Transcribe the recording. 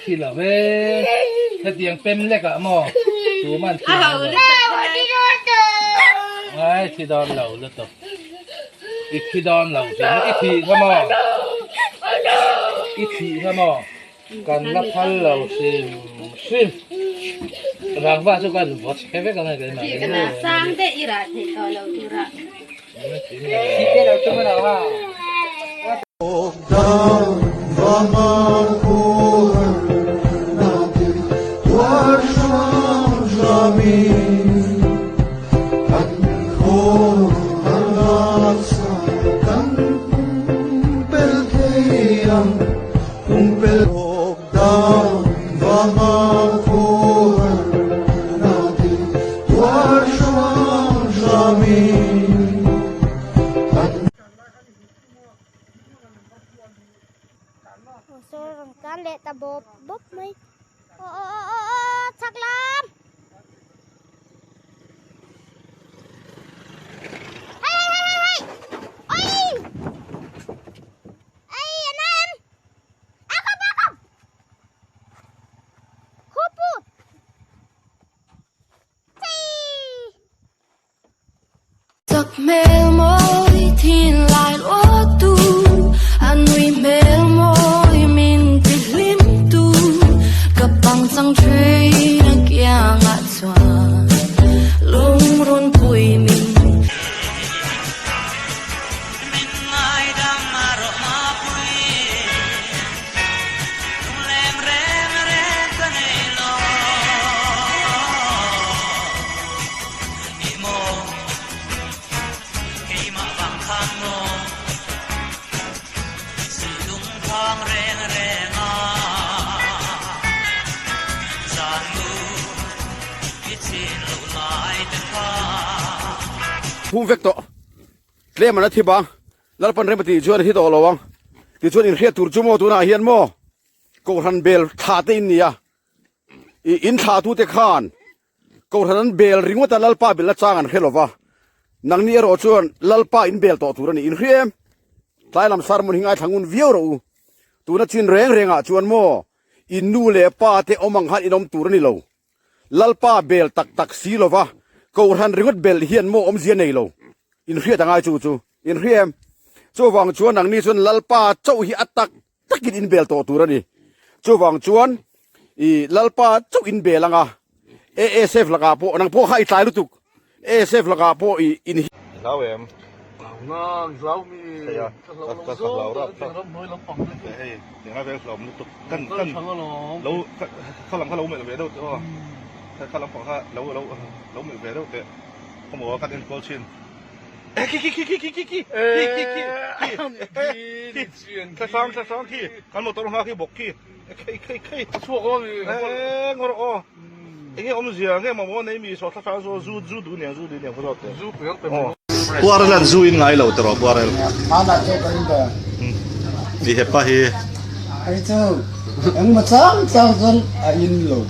Thi lo ve hetiang pem lek ah maw tuman thi ai thi dawn lo lutuk i thi dawn lo hrim i thih kha maw i thih kha maw kan la phal lo hrim hrim rangva chu kan vaw chhe vek ang e keimah sang te i rah theih tawh lo tura Motor rawn tlan leh ta bawp bawp mai aw aw aw aw aw chhak lam hei hei hei hei oi ei a na em a khawp a khawp khupu Phum vek tawh tlem an la thi bang Lalpan rem a tih chuan a thi tawh lo ang tichuan inhriat tur chu maw tunah hian maw Kohhran bel thla te in nia i in thla tu te khan Kohhran an bel ringawt a Lalpa bel a chang an hre lova nangni erawh chuan Lalpa in bel tawh tur a ni inhria em tlai lam sermon hi ngaithla ngun viau rawh u tuna chin reng reng ah chuan maw in nu leh pa te awm ang khan in awm tur a ni lo Lalpa bel tak tak si lova Kohhran ringawt bel hian maw awmzia nei lo inhriat a ngai chu chu inhria em chuvang chuan nangni chuan Lalpa chauh hi a tak takin in bel tawh tur a ni. Chuvang chuan i Lalpa chauh in bel anga ASF lakah pawh nang pawh kha i tlai lutuk ASF lakah pawh i in I hlau em? Hlau nang, i hlau mi. Hei a, Ka hlau lo ka zawng hlau rap tak a ram hnuai lampang te khi. Hei, tinga vel hlawm lutuk. Kan Kal kan tha alawm. lo kha lam kha lo melh ve deuh teh aw. Kha lampang kha lo lo lo melh ve deuh teh. Khawmaw kan enkawl thin. Khi khi khi khi khi khi khi khi khi khi khi thla hrang thla hrang khi kan motor hma khi bawk khi khi khi khi chhuak aw mi e ngawr aw enge awmzia nge mamawh nei mi saw thla hrang zu zu zu duh niang zu duh niang khaw zawk zu pe pe mo Puarel an zu in ngai lo tawh Puarel Hana chu ka in be Ni hepa hi Ai chu engmaw chang chang chuan a in lo.